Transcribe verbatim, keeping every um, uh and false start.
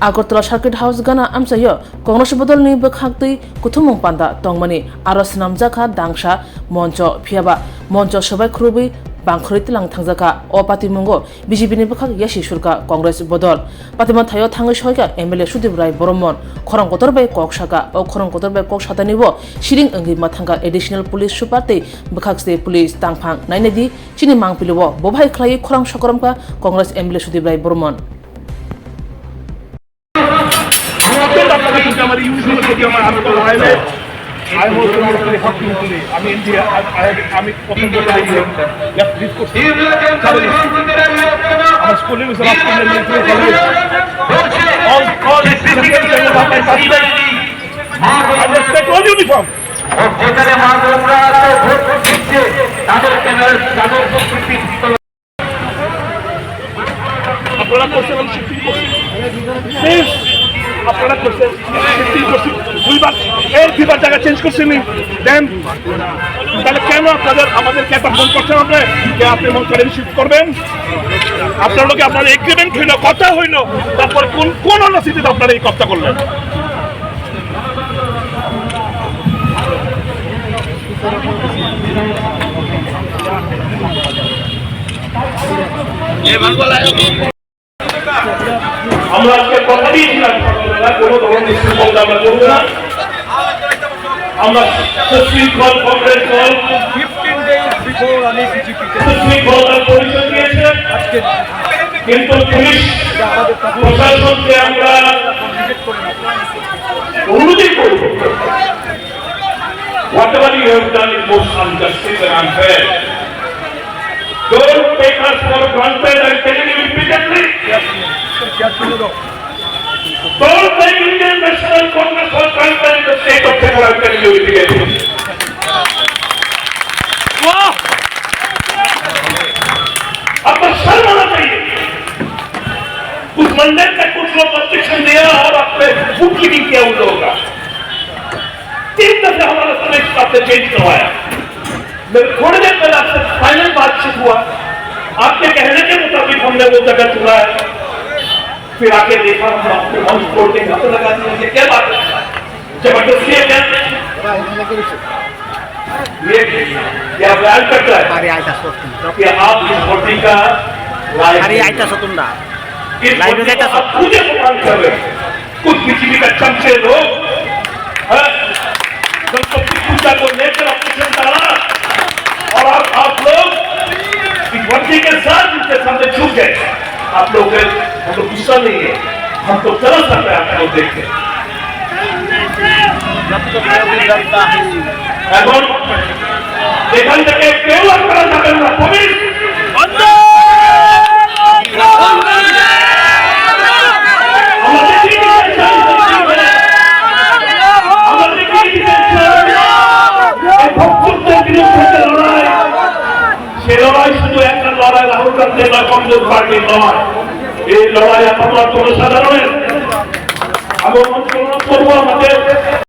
Agartala Circuit House gana amchaio Congress bodolni bwkhaktwi kuthumung panda tongmani aro swnamjakha dangsa moncho, phiyaba moncho swbai khurubwi bangkhorwi tlang thangjakha. O patimungo B J P ni bwkhak yasi surkha Congress bodol. Patima thaio thangwi soikha M L A Sudip Rai Boromon. Khorang kotor bai kok saka. O khorang kotor bai kok satani bo siring wngwi ma thangkha Additional Police Super tei bwkhak se police tangphang. Nainai di chini mangpili o bo bahai khlaiwi khorang sokromkha Congress M L A Sudip Rai Boromon. আমার ইউনিফর্ম প্রতি আমার আরো ভাই ভাই। আমি মনে করি হক ইউনিফর্ম। আমি ইন্ডিয়া, আমি, আমি, আমি কত বছর আগে লেফট লিড করছি। আমার স্কুলিং হয়েছে Rajkumar military college. All, all, I respect all uniform. যেখানে মা বোনরা তো ভোট দিচ্ছে, তাদের কেন, তাদের ভোট দিচ্ছে। আপনারা করছেন, আমি শিফটিং করছি। প্লিজ, আপনারা করছেন, শিফটিং করছি। দুইবার, এই দুইবার জায়গা চেঞ্জ করছেন নি? দেন, তাহলে কেন আপনাদের, আমাদেরকে একটা ফোন করছেন আপনি? যে আপনি মন করে শিফট করবেন? আপনার লোকে আপনার এগ্রিমেন্ট হইলো, কথা হইলো, তারপর কোন, কোন অনাসিটিতে আপনারা এই কথা করলেন? আমরা আজকে কথা দিয়েছিলাম সকালবেলা, কোনো ধরনের সুফল আমরা করবো না। আমরা সুশৃঙ্খল কংগ্রেস দল, ফিফটিন ডেজ বিফোর আমি বিজেপিতে সুশৃঙ্খলতার পরিচয় দিয়েছে, আজকে কিন্তু পুলিশ প্রশাসনকে আমরা অনুরোধই করব, whatever you have done is most unjustice and unfair. Don't take us for granted, I'm telling you repeatedly. Don't take Indian National Congress for granted in the state of Tripura, I'm telling you repeatedly. आपको शर्म आना चाहिए। उस मंडल का कुछ लोग ऑब्जेक्शन दिया और आपने वोट लीकिंग किया उन लोगों का। तीन दफे हमारा स्टेट आपने चेंज करवाया। मैं थोड़ी देर पहले आपसे फाइनल बातचीत हुआ, आपके कहने के मुताबिक हमने वो जगह चुना है। फिर आके देखा, हम आपको मंच छोड़ के घर पे लगा दिया। ये क्या बात है? जबरदस्ती है क्या? ये क्या बयान करता है? Hari aita sotunda. कि आप इस धरती का लायक नहीं। Hari aita sotunda. इस धरती को आप पूजा को मान कर रहे हैं। कुछ बीजेपी का चमचे लोग, हैं, गणपति पूजा को लेकर ऑपरेशन डाला और आप, आप लोग इस वर्दी के साथ उनके सामने झुक गए। आप लोग गए, हम तो गुस्सा नहीं है, हम तो तरस आता है आप लोग देख के। এখন এখান থেকে কেউ আপনারা যাবেন না, পুলিশ। আমাদের কি বিচার চাই? আমাদের কি বিচার চাই? এই ভোটচুরদের বিরুদ্ধে যে লড়াই, সে লড়াই শুধু একটা লড়াই রাহুল গান্ধী বা কংগ্রেস পার্টির নয়। এই লড়াই আপনার জনসাধারণের। আমি অনুরোধ করবো আমাদের